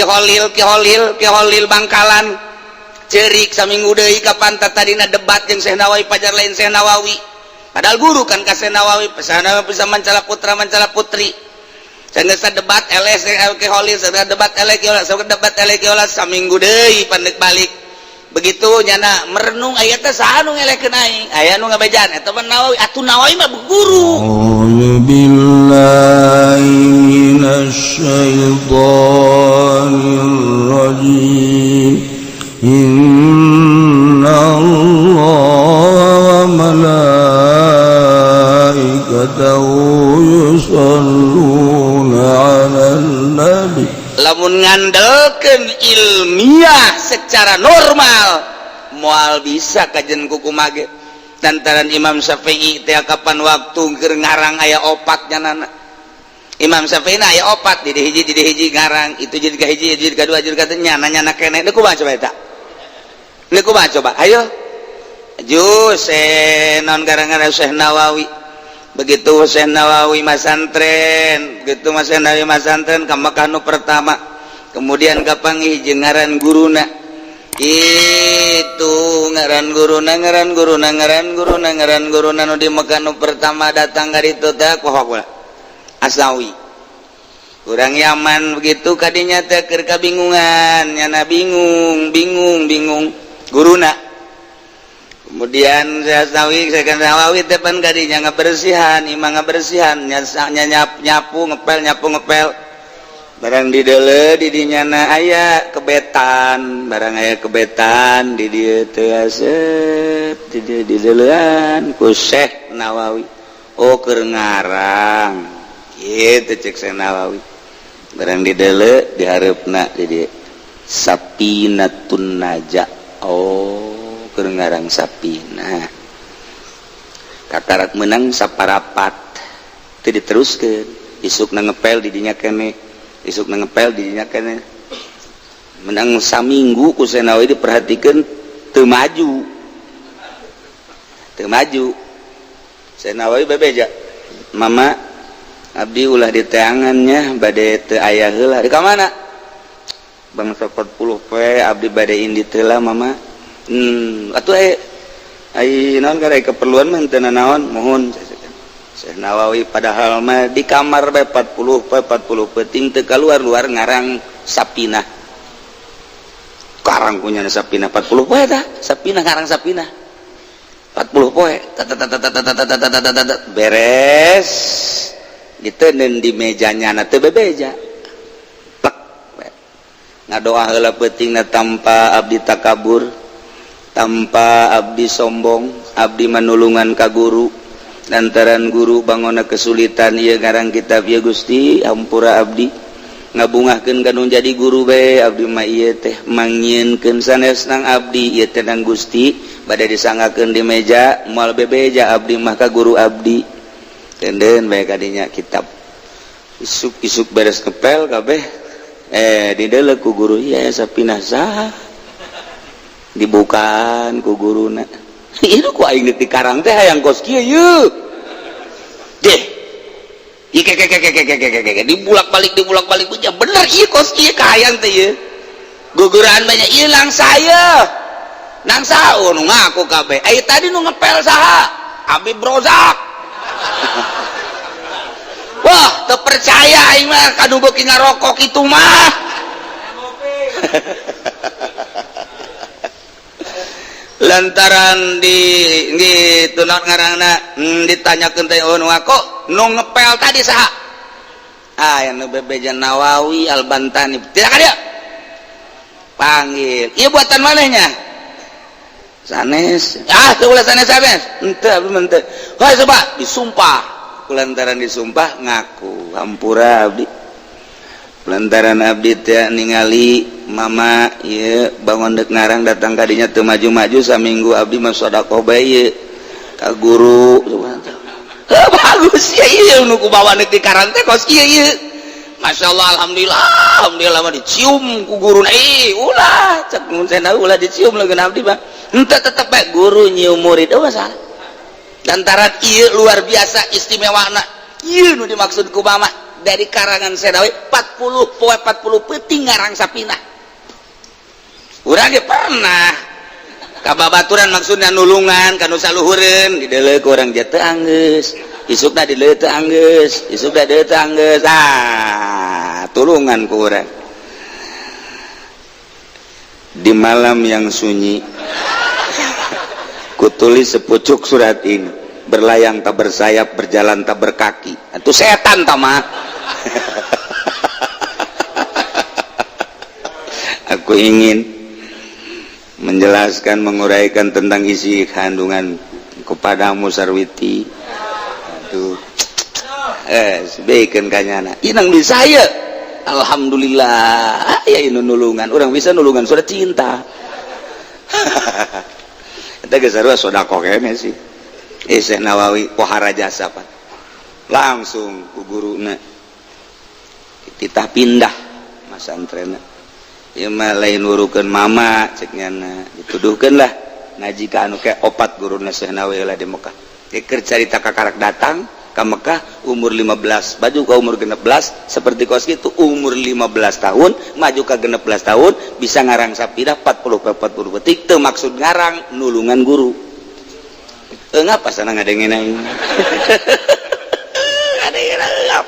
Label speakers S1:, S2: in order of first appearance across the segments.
S1: Ki Holil, Ki Holil, Ki Holil Bangkalan cerik saminggu deui ka pantat. Tadina debat jeung Syekh Nawawi, pajar lain Syekh Nawawi, padahal guru kan ka Syekh Nawawi. Syekh Nawawi bisa mancala putra, mancala putri. Sanggeus debat eleh Ki Holil, debat eleh Ki Holil, debat eleh Ki Holil, saminggu deui pandek balik. Begitu nyana merenung, aya teh saha nu ngelehkeun aing, aya nu ngabejaan eta mah Nawawi. Atuh Nawawi mah guru.
S2: أعوذ بالله من الشيطان الرجيم. إن الله وملائكته يصلون على النبي.
S1: Lamun ngandelkeun ilmiah secara normal, moal bisa kajen kuku mage. Lantaran Imam Syafi'i teh kapan waktu keur ngarang aya opat nyanana. Imam Syafi'i na aya opat di hiji, di hiji ngarang itu, jadi ka hiji, jadi ka dua, jadi ka nyana nyana kene. Deuk kumaha coba eta? Deuk kumaha coba? Ayo jus non gara-gara Syekh Nawawi. Begitu Syekh Nawawi masantren, begitu Mas Syekh Nawawi masantren ka Mekah nu pertama, kemudian kapanggih jeung ngaran guruna itu, ngaran guruna, ngaran guruna, ngaran guruna, ngaran guruna nu di Mekah nu pertama datang ka ditu teh kumaha? Asnawi, kurang Yaman. Begitu kadinya teh keur kabingungan nyana, bingung bingung bingung guruna. Kemudian saya Asnawi, saya kan Nawawi teh pan kadinya ngabersihan imah, ngabersihan nyap, nyapu ngepel, nyapu ngepel. Barang di dele di dinyana aya kebetan, barang aya kebetan di dieu teh, asep di dieu di delean ku Syekh Nawawi. Oh, keur ngarang kitu, cek Syekh Nawawi. Barang di dele di hareupna di dieu Sapinatun Naja. Oh, keur ngarang Sapina, kakarak menang saparapat teu diteruskeun. Isuk na ngepel di dinya kene, isuk na ngepel di dinya kene. Menang saminggu ku Syekh Nawawi diperhatikan, teu maju, teu maju. Syekh Nawawi bebeja, "Mama, abdi ulah diteangannya, bade teu aya heula." "Di ka mana?" "Bangsa 40 poe abdi bade indit heula, Mama." Atuh ai naon kada keperluan mah teu naon." "Mohon." Syekh Nawawi padahal mah di kamar bae 40 poe, 40 peuting teu keluar-luar, ngarang Sapinah. Karang punya Sapinah 40 poe tah Sapinah, ngarang Sapinah 40 poe, beres diteundeun di mejanya na, teu bebeja. Plek, ngadoa heula peutingna, "Tanpa abdi takabur, tanpa abdi sombong, abdi manulungan ka guru lantaran guru bangona kesulitan ieu ngarang kitab. Ya Gusti, ampura abdi, ngabungahkeun ka nu jadi guru bae. Abdi mah ieu teh mangnyieunkeun sanes nang abdi ieu teh, nang Gusti." Bade disanggakeun di meja, moal bebeja abdi mah ka guru abdi. Tenden bae kadinya kitab. Isuk-isuk beres ngepel kabeh, dideuleu ku guru, "Ya, Sapinah saha?" Dibukaan ku guruna, "Itu ku aing di karang teh hayang kos kieu yeuh deh." Dibulak-balik, dibulak-balik, bener ieu kos kieu kahayang teh ieu. Guguran banyak ieu nang saya nang saha? Oh, nu ngaku kabeh. Ai tadi nu ngepel saha? Habib Rozak. Wah, teu percaya aing mah kanu beuki ngarokok itu mah. Lantaran di gitu naon ngaranna, ditanyakeun teh, oh, nu ngaku nu ngepel tadi saha? Ah, yang nu bebeja Nawawi Albantani. Tidak ada panggil, iya, buatan manehnya? Sanes. Ah, teu ulah sanes, sanes henteu, abdi mah henteu. Wah, coba disumpah. Kulantaran disumpah ngaku, "Hampura abdi, lantaran abdi teh ningali mama ieu bangun dek ngarang, datang kadinya teu maju-maju saminggu, abdi mah sedekah bae ieu ka guru." Heuh, bagus ya ieu nu ku bawa deuk di karang teh kos kieu ieu. Masya Allah, alhamdulillah, alhamdulillah mah dicium ku guru. Eh, ulah, cek mun ulah dicium lagi abdi mah henteu, tetep bae guru nyium murid, oh masalah. Lantaran ieu luar biasa istimewana ieu nu dimaksud ku mama. Dari karangan Syekh Nawawi 40 poe 40 peuting ngarang sapinah. Urang ge pernah kababaturan, maksudnya nulungan kanu saluhureun, dideuleu ku urang teu anggeus, isukna dideuleu teu anggeus, isukna dideuleu teu anggeus, ah tulungan ku urang. Di malam yang sunyi kutulis sepucuk surat ini, berlayang tak bersayap, berjalan tak berkaki, itu setan tama. Aku ingin menjelaskan, menguraikan tentang isi kandungan kepadamu Sarwiti. Aduh, sebaikkan kanyana inang bisa ya. Alhamdulillah ya, ini nulungan orang bisa nulungan sudah cinta. Eta geus sarua sedekah kene sih. Syekh Nawawi pohara jasa pan. Langsung ku guruna titah pindah masantrena. Ieu mah lain nurukeun mama cek nyana, dituduhkeun lah ngaji ka anu ke opat guruna Syekh Nawawi lah di Mekah. Keur carita kakarak datang ka Mekah umur 15, baju ka umur 16, seperti kos gitu umur 15 tahun, maju ka 16 tahun bisa ngarang sapira 40 40 petik teu maksud ngarang nulungan guru. Ngapa sana ngadengin aing? Ngadengin aing.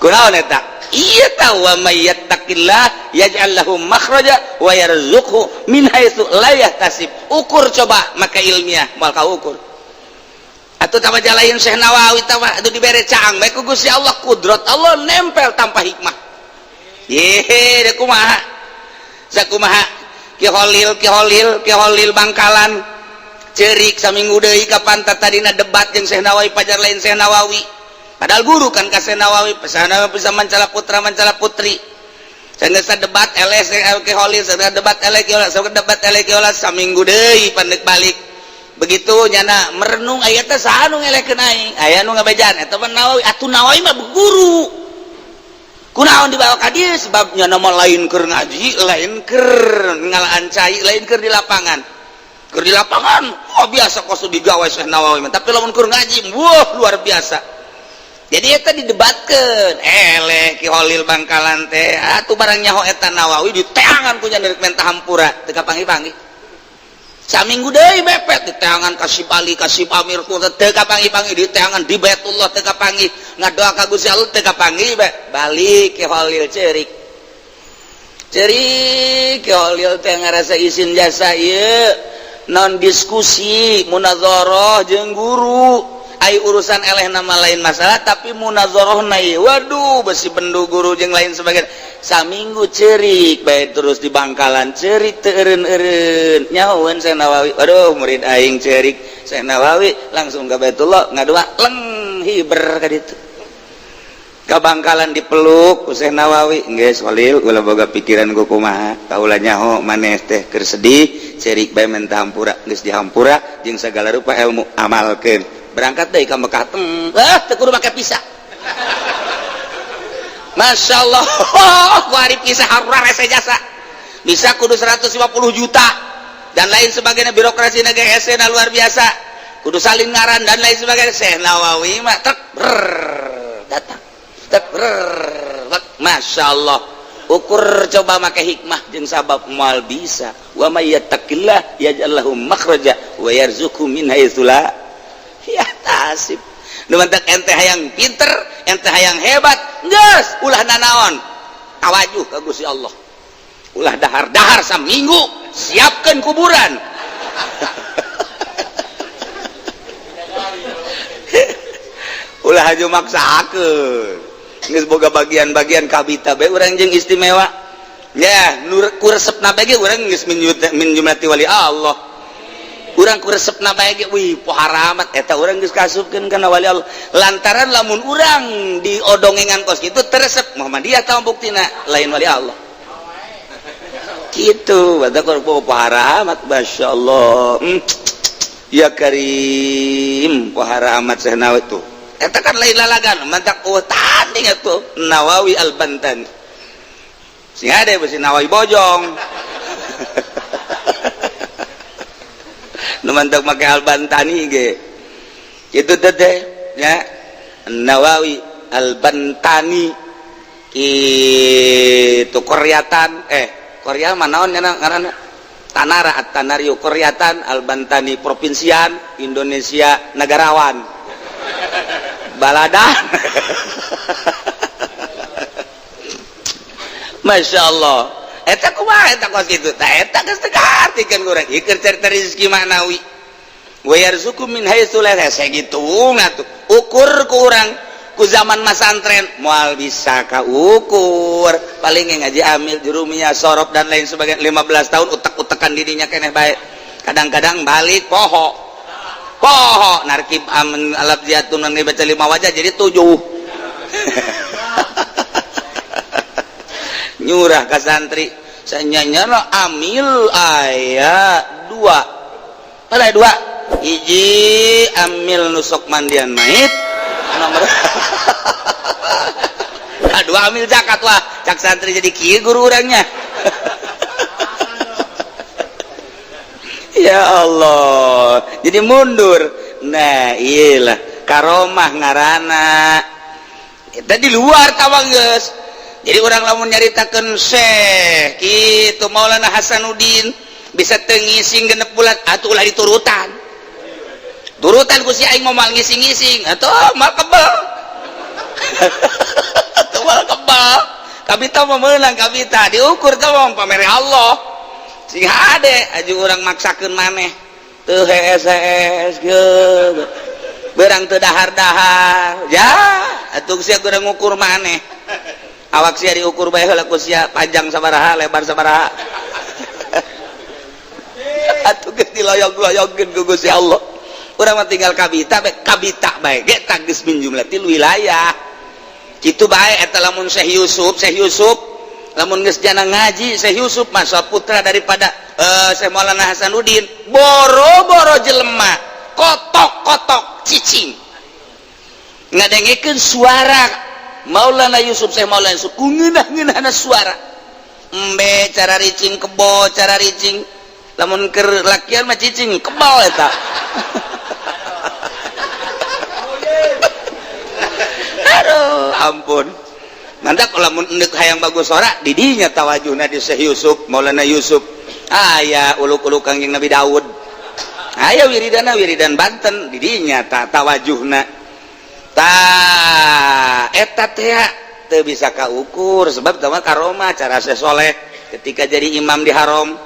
S1: Kunaon eta? Iya tahu wa may yattaqillah yaj'al lahu makhraja wa yarzuqhu min haitsu la yahtasib. Ukur coba maka ilmiah moal kaukur. Atuh tama jalain Syekh Nawawi tama atuh dibere caang bae ku Gusti Allah, kudrat Allah nempel tanpa hikmah. Ye, da kumaha? Sakumaha? Ki Holil, Ki Holil, Ki Holil Bangkalan cerik saminggu deui ka pantat tadina debat jeung Syekh Nawawi pajar lain Syekh Nawawi. Padahal guru kan ka Syekh Nawawi, pesana bisa mancala putra mancala putri. Sanggeus debat eleh Ki Holil, sanggeus debat eleh Ki Holil, sanggeus debat eleh Ki Holil saminggu deui pandek balik. Begitu nyana merenung aya teh saha nu ngelekeun aing, aya nu ngabejaan eta mah Nawawi, atuh Nawawi mah guru. Kunaon dibawa ka dieu sebab nyana mah lain keur ngaji, lain keur ngalaan cai, lain keur di lapangan. Keur di lapangan, wah biasa kos digawe Syekh Nawawi mah, tapi lamun keur ngaji, wah luar biasa. Jadi eta didebatkeun, eleh Ki Holil Bangkalan teh, atuh barang nyaho eta Nawawi diteangan ku nya rek menta hampura, teu kapanggih-panggih. Saminggu deui mepet diteangan ka si Bali, ka si Pamir ku teu kapanggih-panggih, diteangan di Baitullah teu kapanggih, ngadoa ka Gusti Allah teu kapanggih bae. Balik Ki Holil ceurik. Ceurik Ki Holil teh ngarasa isin jasa ieu non diskusi munazarah jeung guru. Ai urusan eleh nama lain masalah, tapi munazarahna ieu waduh besi bendu guru jeung lain sebagainya. Saminggu cerik bae terus di Bangkalan cerik teu eureun-eureun nyahoeun Syekh Nawawi, waduh murid aing cerik. Syekh Nawawi langsung ka Baitullah ngadoa leng hiber ka ditu. Ka Bangkalan dipeluk ku Syekh Nawawi, geus Holil ulah boga pikiran ku kumaha, kaula nyaho maneh teh keur sedih cerik bae menta hampura, geus dihampura jeung sagala rupa ilmu amalkeun. Berangkat deui ka Mekah teng, ah teu kudu make visa. Masya Allah, ku ari visa harura rese jasa. Bisa kudu 150 juta dan lain sebagainya, birokrasi negara hese na luar biasa. Kudu salin ngaran dan lain sebagainya. Syekh Nawawi mah tek brrr, datang. Tek brrr, tek. Masya Allah. Ukur coba make hikmah jeung sabab moal bisa. Wa may yattaqillah yaj'al lahu makhraja wa yarzuqhu min haitsu la yahtasib. Nu mantak ente hayang pinter, ente hayang hebat, geus ulah nanaon, tawajuh ka Gusti Allah. Ulah dahar-dahar saminggu, siapkeun kuburan. Ulah haju maksakeun. Geus boga bagian-bagian kabita bae urang jeung istimewa. Ya, nur ku resepna bae ge urang geus min jumlati wali Allah. Urang ku resepna bae ge wih pohara amat eta urang geus kasupkeun kana wali Allah. Lantaran lamun urang diodongengan kos kitu teresep Muhammadiyah tahu buktina lain wali Allah. Kitu batak ku pohara amat masyaallah. Ya Karim pohara amat Syekh Nawawi tuh. Eta kan lain lalagan mantak eueuh tanding atuh Nawawi Al-Bantani. Sing ade besi Nawawi bojong. Nu mantak make Al-Bantani ge. Kitu teh ya Nawawi Al-Bantani kitu Koryatan Korea manaon ngaranna Tanara At-Tanariu Koryatan Al-Bantani Provinsian Indonesia Negarawan Baladan. Masya Allah eta kumaha eta kos kitu tah eta geus teu kahartikeun urang ieu keur carita rezeki maknawi wa yarzuqu min haitsu la yahtasib gitu atuh ukur ku urang ku zaman masantren moal bisa kaukur paling ngaji amil jurumiyah sorof dan lain sebagainya 15 tahun utek-utekan dirinya keneh bae kadang-kadang balik poho poho narkib amin alaf ziatun baca 5 wajah jadi 7. Nyurah ka santri sanyanya amil aya 2 pada 2 hiji amil nusok mandian mait nomor 2 amil zakat wah cak santri jadi kieu guru urangnya. Ya Allah jadi mundur. Nah iyalah karomah ngarana eta di luar tawang geus. Jadi orang lamun nyaritakeun Syekh kitu Maulana Hasanuddin bisa teu ngising 6 bulan atuh ulah diturutan. Turutan ku si aing moal ngising-ngising atuh moal kebel. Atuh moal kebel. Kabita mah meunang kabita diukur teh mah pamere Allah. Sing hade aju urang maksakeun maneh teu hees-hees kieu. Berang teu dahar-dahar. Ya atuh sia kurang ngukur maneh. Awak sia diukur bae heula ku sia panjang sabaraha lebar sabaraha. Atuh geus diloyog-loyogkeun ku Gusti Allah. Urang mah tinggal kabita bae kabita bae ge tah geus min jumlatil wilayah. Kitu bae eta lamun Syekh Yusuf lamun geus jana ngaji Syekh Yusuf masa putra daripada Syekh Maulana Hasanuddin boro-boro jelema kotok-kotok cicing ngadengekeun suara Maulana Yusuf Syekh Maulana Yusuf ku ngeunah-ngeunahna suara embe cara ricing kebo cara ricing lamun keur lakian mah cicing kebal eta. Aduh ampun mantak lamun endek hayang bagus sora didinya tawajuhna di Syekh Yusuf Maulana Yusuf aya uluk-uluk Kangjeng Nabi Daud aya wiridana wiridan Banten didinya tawajuhna ta eta teh teu bisa kaukur sebab tama karomah cara Syekh Soleh ketika jadi imam di haram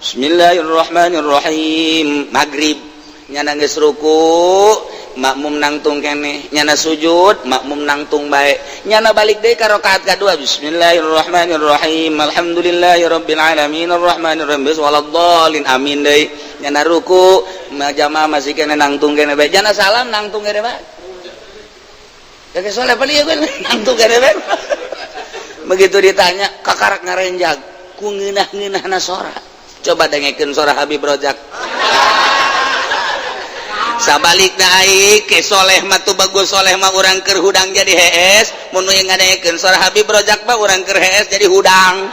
S1: bismillahirrahmanirrahim maghrib nyana geus ruku makmum nangtung keneh nyana sujud makmum nangtung bae nyana balik deui ka rakaat kadua bismillahirrahmanirrahim alhamdulillahirabbil alamin arrahmanirrahim waladhdallin amin deui nyana ruku jamaah masih keneh nangtung keneh bae nyana salam nangtung keneh bae. Kakek soleh paling ya nangtung keneh bae. Begitu ditanya kakarak ngarenjag ku ngeunah-ngeunahna sora. Coba dengekeun sora Habib Rojak. Sabalikna aing ke soleh mah tu bagus soleh mah urang keur hudang jadi hees, mun nu ngadengekeun sora Habib Rojak mah urang keur hees jadi hudang.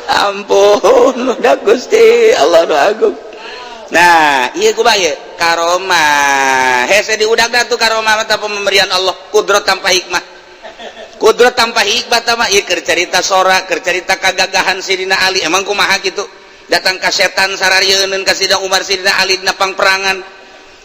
S1: Ampun, udah Gusti Allah nu agung. Nah, ieu kumaha ieu? Karomah. Hese diudagna tuh karomah mah pemberian Allah, kudrat tanpa hikmah. Kudrat tanpa hikmah tah mah ieu keur carita sora, keur carita kagagahan Sidina Ali. Emang kumaha kitu? Datang ka setan sararieun ka Sidina Umar Sidina Ali dina pangperangan.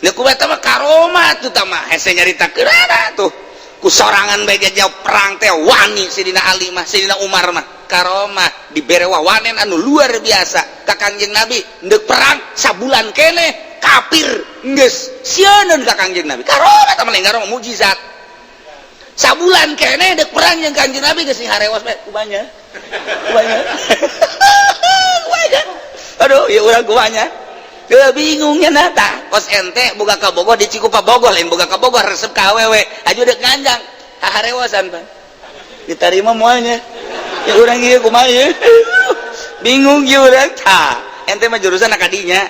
S1: Leuh kumaha tah mah karomah tuh tah mah hese nyaritakeun tuh. Ku sorangan bae ge jauh perang teh wani Sidina Ali mah, Sidina Umar mah. Karomah dibere wawanen anu luar biasa ka Kangjeng Nabi ndek perang sabulan keneh kafir geus sieun ka Kangjeng Nabi. Karomah tah mah lain karomah mukjizat. Sabulan keneh dek perang jeung Kangjeng Nabi geus harewas bae kubanya. Kubanya. Kubanya. Aduh, ya urang kubanya. Teu bingungnya na tah kos ente boga ka Bogor di Cikupa Bogor lain boga ka Bogor resep ka awewe aju dek nganjang harewasan pan. Ditarima moalnya. Ya urang ieu kumaha ieu. Bingung ieu urang tah. Ente mah jurusan kadinya.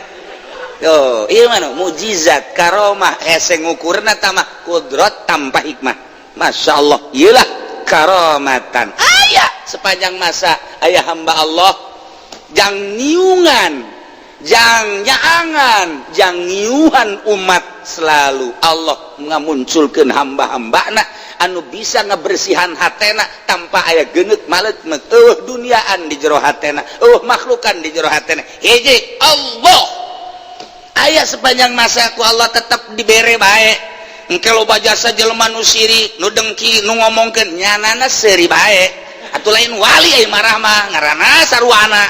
S1: Yo, ieu mah mukjizat karomah hese ngukurna tah mah kudrat tanpa hikmah. Masya Allah, iyalah karomatan. Aya sepanjang masa aya hamba Allah jang niungan, jang nyaangan, jang ngiuhan umat. Selalu Allah ngamunculkeun hamba-hambana anu bisa ngebersihan hatena tanpa aya geungeut malet eueuh duniaan di jero hatena, eueuh makhlukan di jero hatena. Hiji Allah aya sepanjang masa, ku Allah tetap dibere bae. Engke loba jasa jelema nu sirik, nu dengki, nu ngomongkeun, nyanana seuri bae atuh. Lain wali ai marah mah, ngaranna sarwana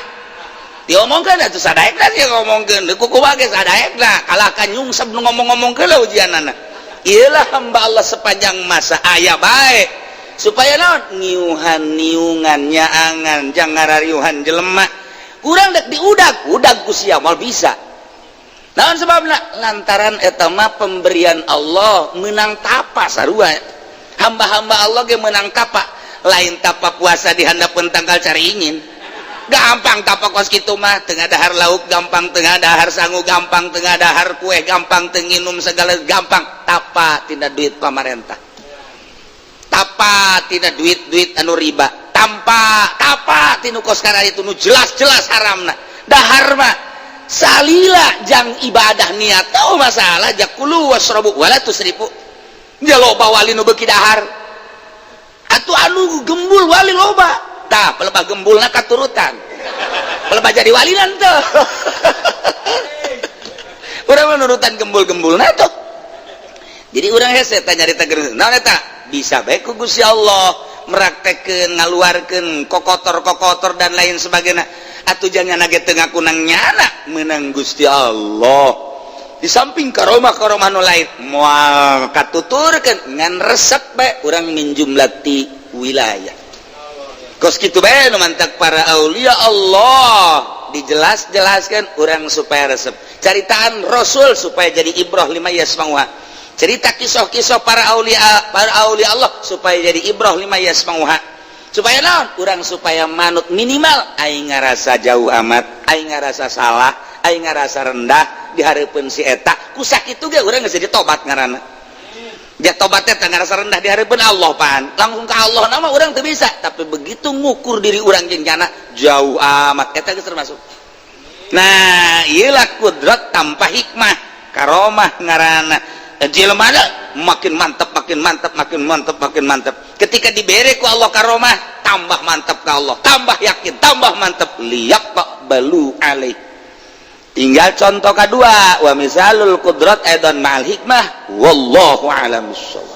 S1: diomongkeun atuh, sadaekna sih ngomongkeun kuku ge sadaekna kalahkan nyungsep nu ngomong-ngomongkeun lah ujianana. Iyalah, hamba Allah sepanjang masa aya bae supaya naon, ngiuhan niungan nyaangan jangan rariuhan jelema kurang dek diudag udag ku sia moal bisa. Naon sebabna? Lantaran eta mah pemberian Allah, menang tapa. Sarua hamba-hamba Allah ge menang tapa, lain tapa puasa di handapeun tangkal caringin. Gampang tapa kos kitu mah, tengah dahar lauk gampang, tengah dahar sangu gampang, tengah dahar kue gampang, teu nginum segala gampang. Tapa tina duit pamarentah, tapa tina duit-duit anu riba, tanpa tapa tinu kos kana itu nu jelas-jelas haramna. Dahar mah salila jang ibadah niat tahu masalah jak kulu wasrobu wala tusrifu. Dia loba wali nu beuki dahar atuh, anu gembul wali loba. Tah, pelebah gembulna katurutan, pelebah jadi wali nanti urang menurutan gembul-gembulna tuh. Jadi urang hese tanya nyarita naon eta bisa bae ku Gusti Allah meraktekeun ngaluarkeun kokotor-kokotor dan lain sebagainya. Atuh jangan ge teu ngaku nang nyana menang Gusti Allah. Di samping karomah karomah nu lain moal katuturkeun, ngan resep bae urang min jumlati wilayah kos kitu bae nu mantak para aulia Allah dijelas-jelaskan urang supaya resep. Caritaan Rasul supaya jadi ibrah lima yasmauha, cerita kisah-kisah para aulia, para aulia Allah supaya jadi ibrah lima yasmauha, supaya naon, urang supaya manut. Minimal aing ngarasa jauh amat, aing ngarasa salah, aing ngarasa rendah di hareupeun si eta, ku sakitu ge urang geus jadi tobat. Ngaranna dia tobatnya teh ngarasa rendah di hareupeun Allah pan langsung ke Allah nama urang teu bisa, tapi begitu ngukur diri urang jeung nyana jauh amat, eta geus termasuk. Nah, iyalah kudrat tanpa hikmah, karomah ngaranna. Jelema makin mantap, makin mantap, makin mantap, makin mantap. Ketika diberi ku Allah karomah, tambah mantap ke Allah, tambah yakin, tambah mantap, liyak pak balu alaih. Tinggal contoh kedua, wa misalul kudrat aidan ma'al hikmah, wallahu a'lam bissawab.